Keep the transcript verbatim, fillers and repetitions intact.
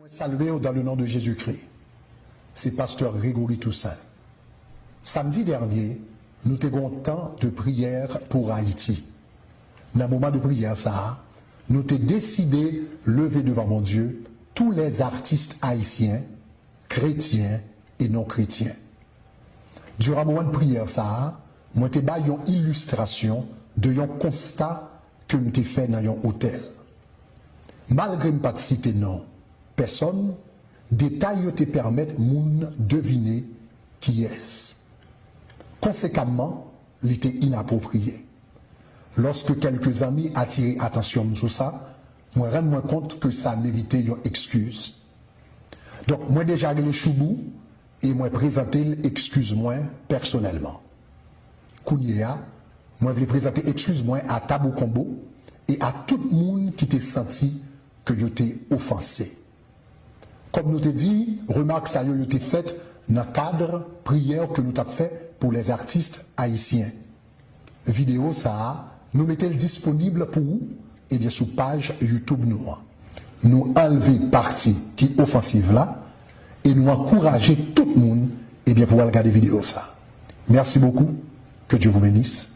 Mwen salye w dans le nom de Jésus-Christ. Se pastè Gregory Toussaint. Samdi dènye, nou te gen yon tan de priyè pou Ayiti. Nan moman de priyè sa a, nou te deside leve devan Bondye tous les artistes haïtiens, chrétiens et non chrétiens. Diran moman de priyè sa a, mwen te bay yon ilistrasyon de yon konsta ke m te fè nan yon otèl. Malgre m pa t site non pèsòn, detay yo te pèmèt moun devine kiyès. Konsekamman, li te inapwopriye. Lòske kèlke zanmi atire atansyon m sou sa, mwen rann mwen kont ke sa merite yon ekskiz. Donk, mwen deja rele Choubou e mwen prezante l ekskiz mwen pèsonèlman. Kounye a, mwen vle prezante ekskiz mwen a Tabou Konbo e a tout moun ki te santi ke yo te ofanse. Kòm nou te di, remak sa yo, yo te fèt nan kad priyè ke nou t ap fè pou les artistes haïtiens. Videyo sa a, nou mete l disponib pou ou, ebyen, sou paj YouTube nou an. Nou anlve pati ki ofansiv la e nou ankouraje tout moun, ebyen, pou al gade videyo sa a. Merci beaucoup. Que Dieu vous bénisse.